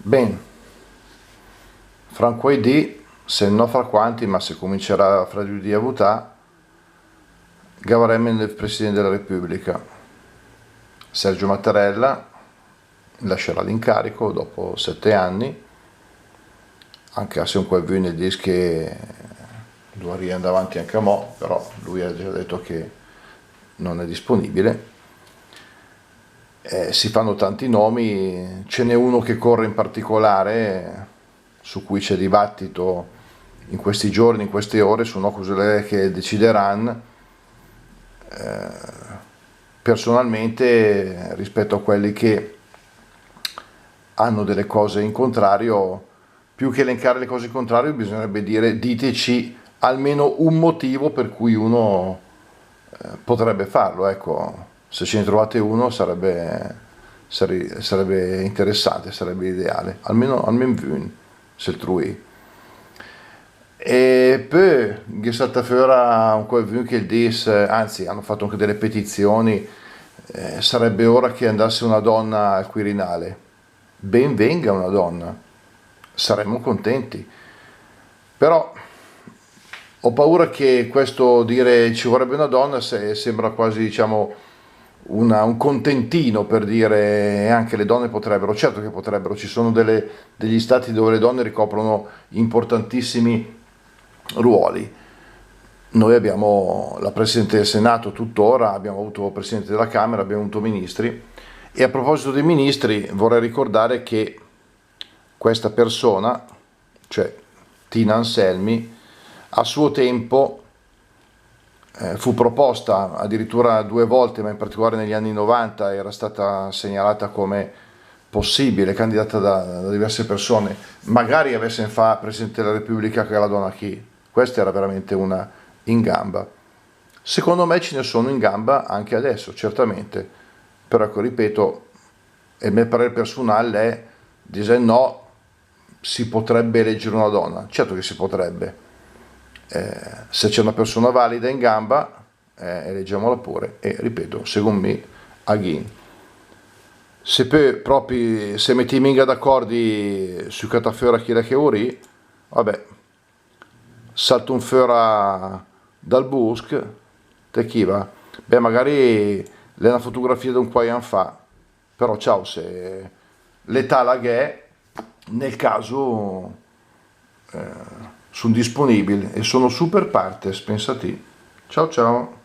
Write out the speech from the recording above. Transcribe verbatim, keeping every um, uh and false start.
Ben, fra un quai dì, se no fra quanti, ma se cumincerà fra dü dì a vutà, gavarèm el President de la Repubblica. Sergio Mattarella lascerà l'incarico dopo sette anni, anche se un quaivün el dis che duvaria andà avanti anca mò, però lui ha già detto che non è disponibile. Eh, si fanno tanti nomi, ce n'è uno che corre in particolare, su cui c'è dibattito in questi giorni, in queste ore, su no cosa l'è che decideranno. Eh, personalmente, rispetto a quelli che hanno delle cose in contrario, più che elencare le cose in contrario, bisognerebbe dire: diteci almeno un motivo per cui uno, eh, potrebbe farlo, ecco. Se ce ne trovate uno, sarebbe, sare-, sarebbe interessante, sarebbe ideale, almeno, almeno vün, se el truvì. E pö gh'è saltà föra un quaivün che el dis, anzi, hanno fatto anche delle petizioni, eh, sarebbe ora che andasse una donna al Quirinale. Ben venga una donna, saremmo contenti. Però ho paura che questo dire "ci vorrebbe una donna" se-, sembra quasi, diciamo, una, un contentino per dire "e anche le donne potrebbero". Certo che potrebbero, ci sono delle, degli stati dove le donne ricoprono importantissimi ruoli. Noi abbiamo la Presidente del Senato tuttora, abbiamo avuto Presidente della Camera, abbiamo avuto ministri. E a proposito dei ministri, vorrei ricordare che questa persona, cioè Tina Anselmi, a suo tempo, eh, fu proposta addirittura due volte, ma in particolare negli anni novanta era stata segnalata come possibile candidata da, da diverse persone, magari avessem fà Presidente della Repubblica chela dona chì. Questa era veramente una in gamba. Secondo me ce ne sono in gamba anche adesso, certamente. Però, ecco, ripeto, el me parer persunal l'è, dise no, si potrebbe eleggere una donna. Certo che si potrebbe. Eh, se c'è una persona valida in gamba, eh, eleggiamola pure. E, ripeto, segond mi, a gh'ìn. Se pö propi se metì minga d'acordi su catà föra chela che vurì, vabbè, saltùm föra dal busch, te chi va? Beh, magari l'è una fotografia d'un quai ann fa, però ciao, se l'età la gh'è, nel caso, eh, son disponibil e sono super partes, pensa ti. Ciao ciao.